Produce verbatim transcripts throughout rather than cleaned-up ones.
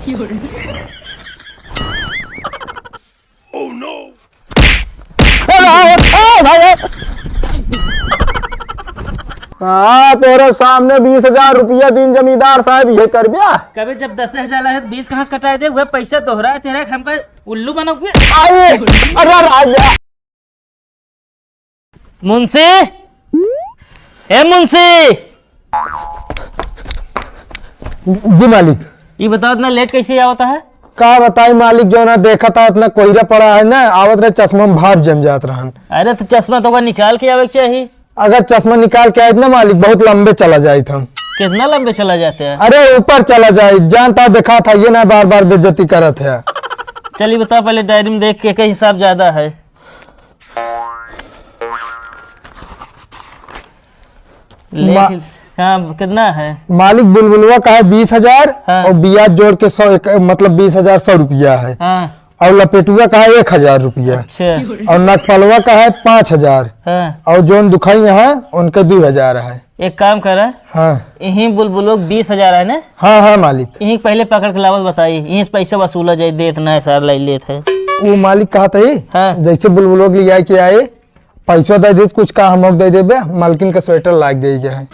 अरे, अरे, अरे, भाई, अरे। हाँ, तोरे सामने बीस हजार रुपया दीन जमींदार साहब, ये कर दिया। कबे जब दस हजार लाए तो बीस कहाँ से कटाए दे? वह पैसा दोहराए तेरा हमका उल्लू बना हुआ। आए, अरे राजा। मुंशी, ए मुंशी। जी मालिक। ये बताओ, इतना लेट कैसे आवता है? का बताई मालिक, जो ना देखा था, इतना कोहरा पड़ा है ना, आवत रहे चश्मा में भाप जम जात रहन। अरे, तो चश्मा तो का निकाल के आवे के चाहिए। अगर चश्मा निकाल के आए ना मालिक, बहुत लंबे चला जाइत हम। कितना लंबे चला जाते हैं? अरे, ऊपर चला जाए, जानता देखा था, ये ना बार बार बेइज्जती करत है। चलिए, बता पहले, डायरी में देख के, के हिसाब ज्यादा है। लेख मा- हाँ, कितना है? मालिक, बुलबुलवा का है बीस हजार हाँ। और बियाज जोड़ के सौ, एक, मतलब बीस हजार सौ रुपया है। हाँ। और लपेटुआ का है एक हजार रुपया। अच्छा। और नकपलवा का है पाँच हजार। हाँ। और जोन दुखाई है उनके दो हजार है। एक काम करा। हाँ। यहीं बुलबुलो के बीस हजार है ना? हाँ, हाँ, मालिक। यहीं पहले पकड़ के लावत बताई, यहीं से पैसा वसूला जाए, देत ना है सार, लाई लेत है। वो मालिक कहत है, हाँ। जैसे बुलबुलो के लिया के आए, पैसा दे दे, कुछ का हमको दे देबे, मालकिन का स्वेटर लाग दे के है।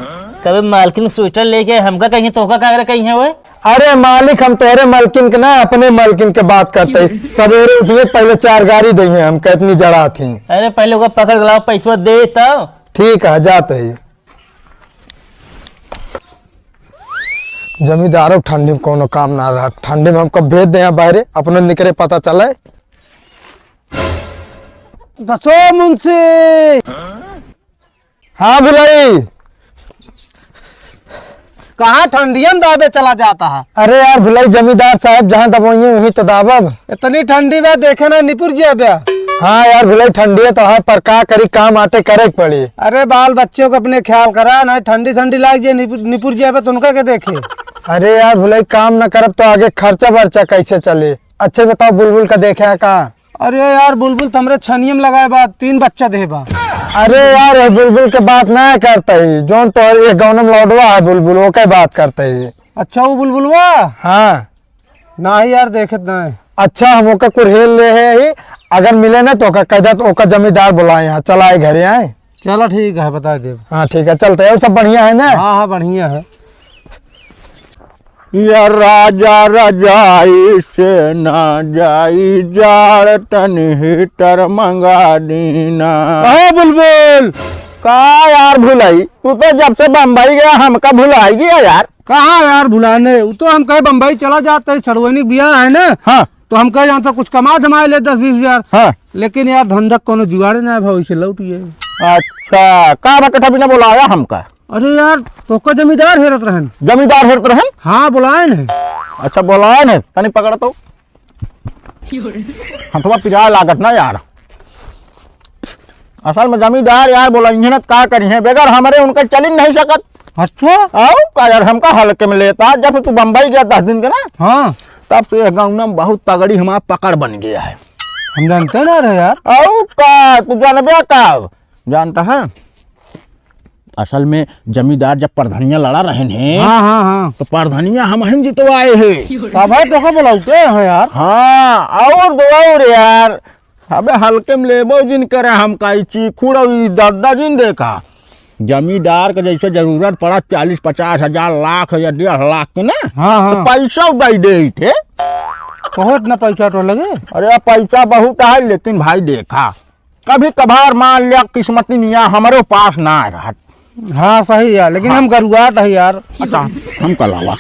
कबे मालकिन का स्वेटर लेके हमका कहीं, तोहका का करे कहीं है वो? अरे मालिक, हम तोहरे मालकिन के ना, अपने मालकिन के बात करते हैं। सवेरे उठिए, पहले चार गारी देंगे हम, कितनी जड़ा थी। अरे पहले ओका पकड़ के लाओ, पैसा दे तब। ठीक है, जाते ही। जमींदारो ठंडी में कोनो काम ना रहा, ठंडी में हमको भेज दे यहाँ बाहरे, अपने निकरे पता चले। दसो मुंशी। हाँ भुलाई। कहाँ ठंडिया में दाबे चला जाता है? अरे यार भुलाई, जमींदार साहब जहाँ दबोइए वहीं तो दाबब। इतनी ठंडी बा, देखे ना निपुर जिया बा। हाँ यार भुलाई, ठंडी है तो है, पर का करी, काम आटे करे के पड़ी। अरे बाल बच्चों को अपने ख्याल करा ना, ठंडी ठंडी लाग जाए, निपुर, निपुर जिया बा तो उनका के देखे। अरे यार भुलाई, काम न करब तो आगे खर्चा बर्चा कैसे चले? अच्छे बताओ, बुलबुल का देखे है का? अरे यार, बुलबुल तो हमरे छनियम लगाए बा, तीन बच्चा दे बा। अरे यार, ये बुलबुल के बात ना करते ही, जौन तो एक गौनम लौडवा है बुलबुल, ओके बात करते ही। अच्छा, वो बुलबुलवा? हाँ। ना ही यार, देखत ना है। अच्छा, हम ओका कुरहेल ले है ही, अगर मिले ना तो ओका कह दे, तो ओका जमींदार बुलाए यहाँ, चलाए घरे आए। चलो ठीक है, बता देब। हाँ ठीक है, चलते हैं, और सब बढ़िया है ना? हाँ, हाँ, बढ़िया है। या राजा रजाई से ना जाई जाड़, तनी हीटर मंगा दीना। अरे बुलबुल! का यार भुलाई, तू तो जब से बम्बई गया हमका भुलाई गया यार। कहाँ यार भुलाने, वो तो हम कहे बम्बई चला जाते हैं, सड़वैनी बियाह है ना। हाँ। तो हम कहे यहाँ से कुछ कमा धमाए ले दस बीस हजार। हाँ। लेकिन यार धंधा कोनो जुगाड़े ना है भाई, इसे लौट गए। अच्छा, का बा कठा बिना बुलाया हमका? अरे यार, तोका जमींदार हेरत रहन। जमींदार हेरत रहन? हाँ, बुलायन है। अच्छा, बुलायन है, तनी पकड़ तो। हथवा पिराए लागत ना यार। असल में जमींदार यार बोला, इन्हें का करी है, बगैर हमरे उनका चल ही नहीं सकत। अच्छा? आओ का यार, हमका हल्के में लेता, जब तू बम्बई गया दस दिन के ना, हाँ। तब से यह गाँव में बहुत तगड़ी हमारा पकड़ बन गया है। हम जानते ना रहे यार। आओ का, तू जानबे का? जानता है? असल में जमींदार जब प्रधनिया लड़ा रहन हैं, हाँ, हाँ, हाँ। तो प्रधनिया हम ही जितवाए हैं। तब है तो का बोला उठे हैं यार। हाँ, और दो और यार, अबे हल्के में लेबो जिन करे, हम का ई चीखुड़ और ई दद्दा जिन देखा। जमींदार के जैसे जरूरत पड़ा चालीस पचास हजार लाख या डेढ़ लाख के ना, हाँ, तो हाँ। पैसा उठाई दे थे। बहुत ना पैसा तो लगे। अरे पैसा बहुत है, लेकिन भाई देखा, कभी कभार मान लिया किस्मत नहीं आया, हमारे पास ना आ रहा। हाँ, सही है, लेकिन हाँ। हम गरुआत है यार। अच्छा, हम कलावा।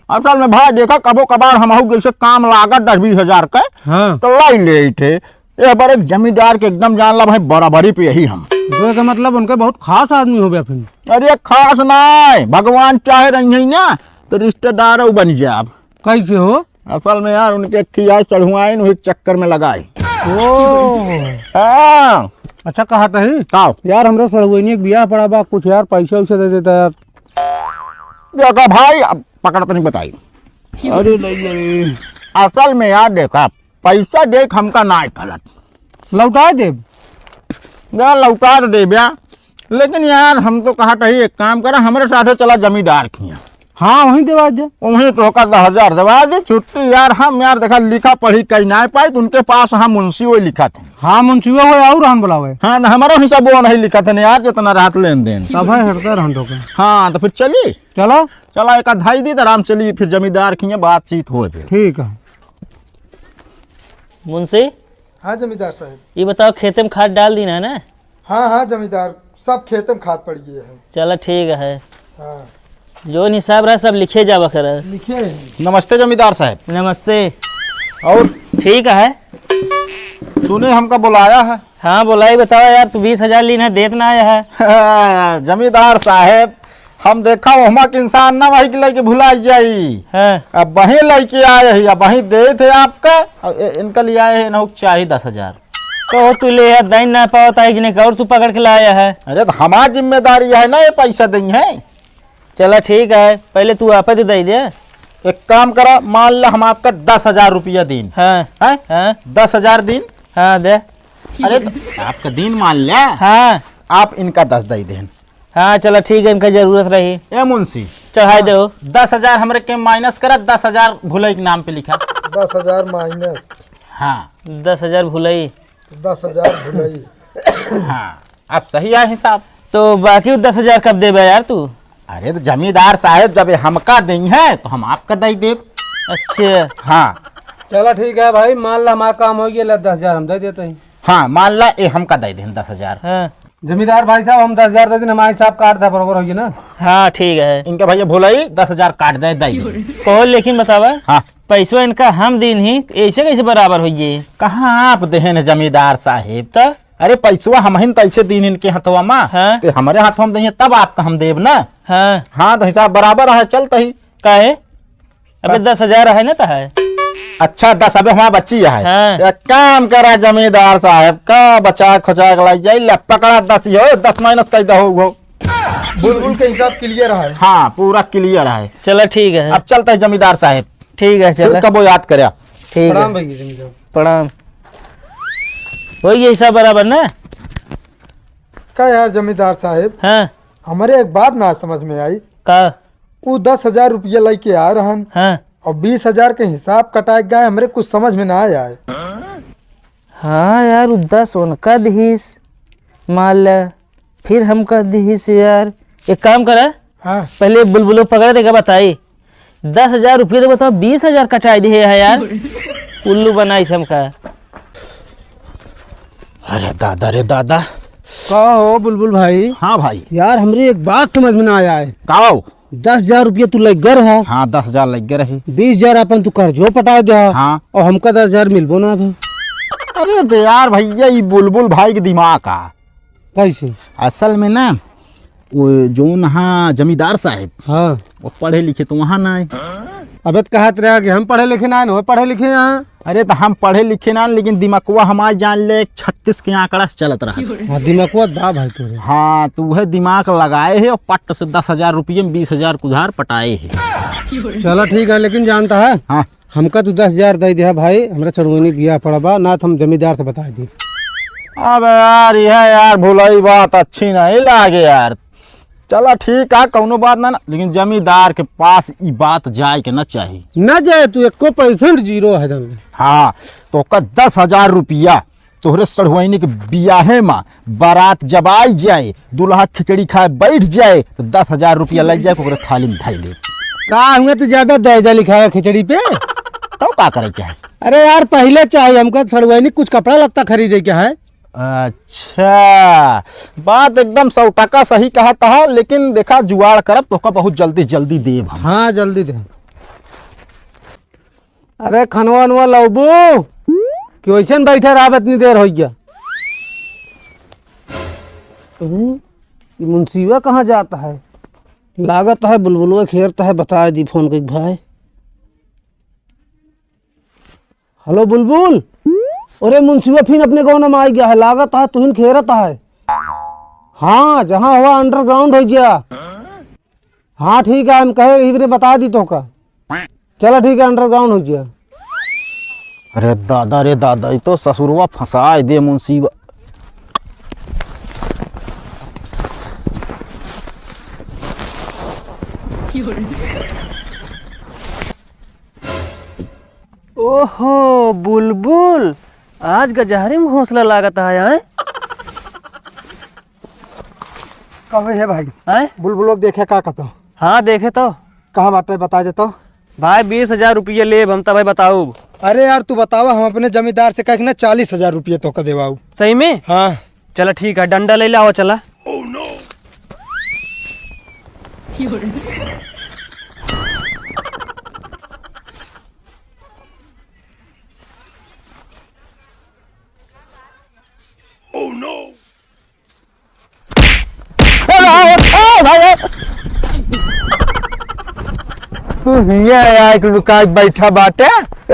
असल में भाई देखा, कभो कभार हम जैसे काम लागत दस बीस हजार के, हाँ। तो लाई ले थे। ये बार एक जमींदार के एकदम जान ला भाई, बराबरी पे यही हम। तो का मतलब उनके बहुत खास आदमी हो गया फिर? अरे खास ना है, भगवान चाहे रही है ना, तो रिश्तेदार बन जाए। कैसे हो? असल में यार उनके खियाए चढ़ुआइन वही चक्कर में लगाए। ओ। हाँ। अच्छा कहा तही? का? यार हमरे सड़ुआइनी के बियाह पड़ा बा, कुछ यार पैसा वैसा दे देता यार। देखा भाई, अब पकड़ तो नहीं बताई। अरे नहीं, नहीं। असल में यार देखा, पैसा देख हमका ना गलत। लौटा देब? ना लौटा तो देब यार, लेकिन यार हम तो कहा तही एक काम करा, हमरे साथे चला जमींदार खिया। हाँ, वहीं देवा दे। वहीं तोहका दस हजार देवा दे, छुट्टी यार। हम यार देखा लिखा पढ़ी कहीं ना पाई, तो उनके पास हम मुंशी वो लिखा थे। हाँ, मुंशी वो है और हम बुलावे। हाँ, ना हमारा हिसाब वो नहीं लिखा थे ना यार, जितना रात लेन देन। तब है हटते रहन दो के। हाँ, तो फिर चली। चलो। चला, एक आध धाई दी, तो आराम चली, फिर जमींदार की बातचीत हो फिर। ठीक है। मुंशी, हाँ जमींदार साहब। ये बताओ, खेते में खाद डाल दी ना, ना? हाँ, हाँ जमींदार, सब खेते में खाद पड़ गए हैं। चला ठीक है। हाँ। जो हिसाब रहा सब लिखे जावा कर। लिखे हैं। नमस्ते जमींदार साहब। नमस्ते। और? ठीक है। तूने हमका बुलाया है? हाँ, बुलाई, बताओ यार, तू बीस हजार लीन है, देत ना आया है। जमींदार साहब, हम देखा ओहमा के इंसान ना वही के लेके भुलाई जाई। हाँ। अब वही लेके आए ही, अब वही दे थे आपका। अब ए-, इनका लिए आए हैं ना, चाही दस हजार। तो तू ले यार, दाइन ना पावत आई जिन्हें और तू पकड़ के लाया है। अरे तो हमार जिम्मेदारी है ना, ये पैसा देंगे हैं। चला ठीक है, पहले तू आपे तो दे दे। एक काम करा, मान ला हम आपका दस हजार रुपया दीन। हाँ। हैं? हाँ। दस हजार दीन। हाँ, दे। अरे तो आपका दीन मान ला। हाँ। आप इनका दस दे देन। हाँ, चला ठीक है, इनका जरूरत रही। ए मुंशी, चढ़ाई दो। दस हजार हमरे के माइनस करा, दस हजार भुलई के नाम पे लिखा। दस हजार माइनस। हाँ। दस हजार भुलई। दस हजार भुलई। हाँ, अब सही है हिसाब। तो बाकी वो दस हजार कब देबे यार तू? अरे तो जमींदार साहब, जब ये हमका दें है तो हम आपका दे देब। अच्छा। हाँ। चला ठीक है भाई, मान ला हमारा काम हो गया, ले दस हजार हम दे देते हैं। हाँ, मान ला ये हमका दे दें दस हजार। हाँ। जमींदार भाई साहब, हम दस हजार दे दिन, हमारे हिसाब काट दे, बराबर होगी ना? हाँ, ठीक है। इनका भैया भुलाई दस हजार काट दे, दे दे। कहो, लेकिन बतावा, हाँ। पैसवा इनका हम दीन ही, ऐसे कैसे बराबर होइए? कहाँ आप देहन है जमींदार साहेब? तो? अरे, पैसवा हमहिन तो ऐसे दीन इनके हथवा मा, हाँ। ते हमरे हथवा में दइहे, तब आपका हम देब ना। हाँ। हाँ, तो हिसाब बराबर है, चलत ही। काहे? अबे का? दस हजार है ना, तो है। अच्छा, दस अबे हमारा बच्ची है। हाँ। एक काम करा जमींदार साहेब, का बचा खुचा के लाई जाई, ले पकड़ा दस ही हो, दस माइनस कर दहो हो। बुलबुल के हिसाब क्लियर है। हाँ, पूरा क्लियर है। चला ठीक है। अब चलत ही जमींदार साहेब। ठीक है, फिर चला। कबो याद करया। ठीक है। प्रणाम भैया जमींदार। प्रणाम। वही हिसाब बराबर ना? का यार जमींदार साहेब? हाँ। हमरे एक बात ना समझ में आई। का? उ दस हजार रुपया लेके आ रहन। हाँ। और बीस हजार के हिसाब कटाए गए, हमरे कुछ समझ में ना आए। हाँ यार, उ दस उनका दिहिस, मान ले, फिर हमका दिहिस यार। एक काम करा, हाँ। पहले बुलबुलो पकड़ देगा, बताई। दस हजार रुपया तो बताओ, बीस हजार कटाई दिहे है यार। उल्लू बनाइस हमका। अरे दादा रे दादा। का हो बुलबुल भाई? हाँ भाई। यार, हमरी एक बात समझ में ना आया है। का हो? दस हजार रुपया तू लग गए रहा। हाँ, दस हजार लग गए रहे। बीस हजार अपन तू कर्जो पटा दे। हाँ। और हमका दस हजार मिलबो ना अभी। अरे तो यार भैया, ई बुलबुल भाई के दिमाग का। कैसे? असल में ना, वो जौन हाँ जमींदार साहेब, हाँ। वो पढ़े लिखे तो वहाँ ना आए। अबे तो कहत रहा कि हम पढ़े लिखे ना आए, वो पढ़े लिखे यहाँ। अरे तो हम पढ़े लिखे ना, लेकिन दिमागवा हमार जान ले, एक छत्तीस के आंकड़ा से चलत रहा। हाँ, दिमागवा बा भाई तोरे। हाँ, तो वह दिमाग लगाए है और पट से दस हजार रुपये में बीस हजार के उधार पटाए है। चला ठीक है, लेकिन जानता है, हाँ। हमका तू दस हजार दे दिया भाई, हमरा चढ़वैनी बियाह पड़ा बा, ना तो हम जमींदार से बता दी। अब यार, यह यार भुलाई बात अच्छी नहीं लागे यार। चला ठीक है, कौनो बात ना, ना, लेकिन जमींदार के पास ई बात जाए के ना चाही। ना जाए, तू एको percent zero है जान। हाँ, तो ओकर दस हजार रुपया तोहरे सढ़ुआइनी के बियाहे मा बारात जब आई जाए, दुल्हा खिचड़ी खाए बैठ जाए, तो दस हजार रुपया लग जाए, ओकरे थाली में धई दे। का हुआ, तू ज्यादा दहेजा लिखावे खिचड़ी पे? तो का करे के है? अरे यार, पहले चाहे हमका सढ़ुआइनी कुछ कपड़ा लत्ता खरीदे के है। अच्छा, बात एकदम सौ टका सही कहत ह, लेकिन देखा जुगाड़ करब, तोहका बहुत जल्दी, जल्दी देब हम। हाँ, जल्दी दे। अरे खनवा वनवा लौबू कि वैसन बैठा रहब, इतनी देर हो गया। हम्म, ये मुंशीवा कहाँ जाता है? लागत है बुलबुलवा खेरता है, बता दी फोन के भाई। हेलो बुलबुल, अरे मुंशिया फिन अपने गौना में आई गया है, लागत है तुहिन खेरत है। हाँ, जहाँ हुआ underground हो गया। हाँ ठीक है, हम कहे इधरे बता दी तोहका। चला ठीक है, underground हो गया। अरे दादा रे दादा, ये तो ससुरवा फंसाए दे मुंशिया। ओहो, बुलबुल, आज गजहरी में घोंसला लागत है, आय? कबे है भाई? आय? बुलबुल लोग देखे का कहतो? हाँ, देखे तो। कहाँ बाटे, बता दे तो। भाई, बीस हजार रुपये लेब हम, तब भाई बताऊब। अरे यार, तू बतावा, हम अपने जमींदार से कह के ना चालीस हजार रुपये तोहका देवाऊ। सही में? हाँ। चला ठीक है, डंडा ले लाओ, चला। तू हियाँ आइके लुकाइके बैठा बाटे।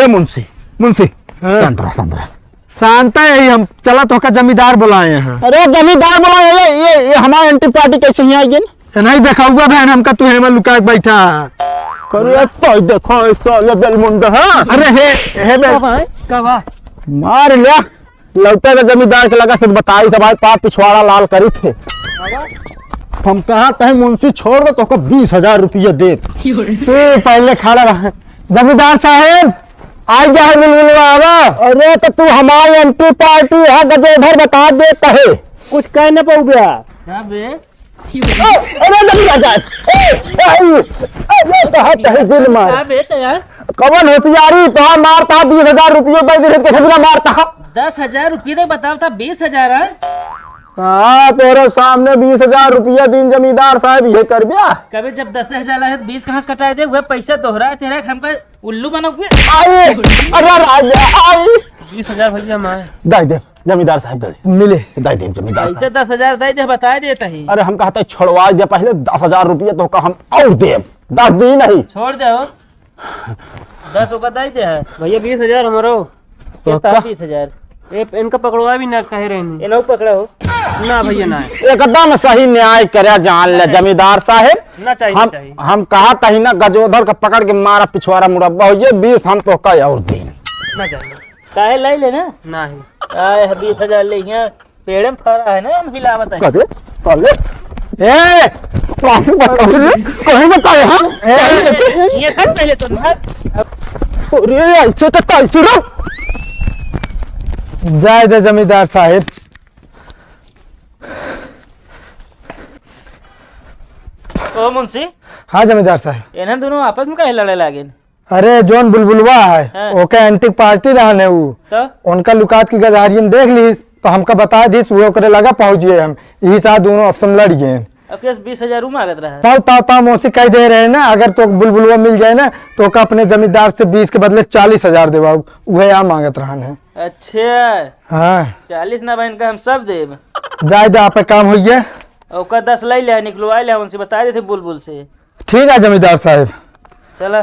ए मुंशी, मुंशी, हाँ। शांत रह, शांत रह। शांत है यही, हम चला तोहका जमींदार बुलाए हैं। अरे जमींदार बुलाए, ये, ये, ये हमारे एंटी पार्टी कैसे हियाँ आइ गइन? ए, नहीं देखा हुआ बहन, हमका तू हेमा लुकाइके बैठा। करे तो देखो, इस साले बेलमुंड, हाँ? अरे हे, हे बे- का बा, का बा? मार लिया। लौटे तो जमींदार के लगा से बताई तो भाई, पाप पिछवाड़ा लाल करी थे। हम कहा तहे मुंशी छोड़ दे, तोहका बीस हजार रुपया देब। तू पहले खड़ा रह। जमींदार साहेब, आ गया है बुलबुलवा, आवा। अरे तो तू हमारी एंटी पार्टी है, गजोधर बता दे तहे। कुछ कह न पाऊ बे। का बे? ए, अरे जमींदार साहेब, ए, ए, ए, अरे कहा तहे जिन मार। का बे तैयार? कवन होशियारी तो मारता, बीस हजार रुपये दे दे, कैसे बिना मारता? दस हजार रुपये तो बताओ था, बीस हजार है। हाँ, तोरे सामने बीस हजार रुपया दिन जमींदार साहब, ये कर ब्या। कबे जब दस हजार है, तो बीस कहाँ से कटाए दे? वह पैसा दोहरा तेरा, हमका उल्लू बना हुआ। आई, अरे राजा, आई। बीस हजार भैया हमारे। दे दे, जमींदार साहब दे दे। मिले। दे दे, जमींदार पैसे साहब। दस हजार दे दे, बता देता ही। अरे हम कहते छोड़वा दे पहले, दस हजार रुपया तोहका हम और देब, दस दी नहीं। छोड़ दे हो। दस ओका दे दे है। भैया, बीस हजार हमरो। तो किस्ता का? बीस हजार। ए, इनका पकड़वा भी ना कहे रहनी। इनको पकड़ा हो। ना भैया, ना। एकदम सही न्याय करे जान ले जमींदार साहेब। ना चाहिए, हम, चाहिए। हम कहा तही ना गजोधर का पकड़ के मारा पिछवाड़ा मुरब्बा हो, ये बीस हम तोहका और देन। ना चाहिए। काहे लाई ले ना? नहीं। आए है बीस हजार ले यहाँ। पेड़े में फरा है ना, हम हिलावत है। अरे, अरे, ए, कहीं बताओ रे, कहीं बताओ, हाँ? ए, कहीं बताओ। ये सब पहले तो ना। अरे, ऐसे तो कैसे रो? जाए दे जमींदार साहेब। ओ मुंशी। हाँ जमींदार साहेब। इन्हन दोनों आपस में काहे लड़े लागे? अरे, जौन बुलबुलवा है, हाँ। ओके एंटी पार्टी रहन है उ। तो? उनका लुकात की गजहरियन देख लीस, तो हमका बता दीस, वो ओकरे लगा पहुँच गए हम। यही साथ दोनों आपस में लड़ गए हैं। अब केस बीस हजार उ मांगत रहा। ताऊ, ताऊ, ताऊ, मौसी कह दे रहे ना, अगर तो बुलबुलवा मिल जाए ना, तो ओका अपने जमींदार से बीस के बदले चालीस हजार देवा, उहे आ मांगत रहन है। अच्छा। हाँ। चालीस ना बहन का हम सब देब। जाए दे, आप काम हो गया। ओका दस लाई ले, निकलवा ले, उनसे बता देते बुलबुल से। ठीक है जमींदार साहेब। चला।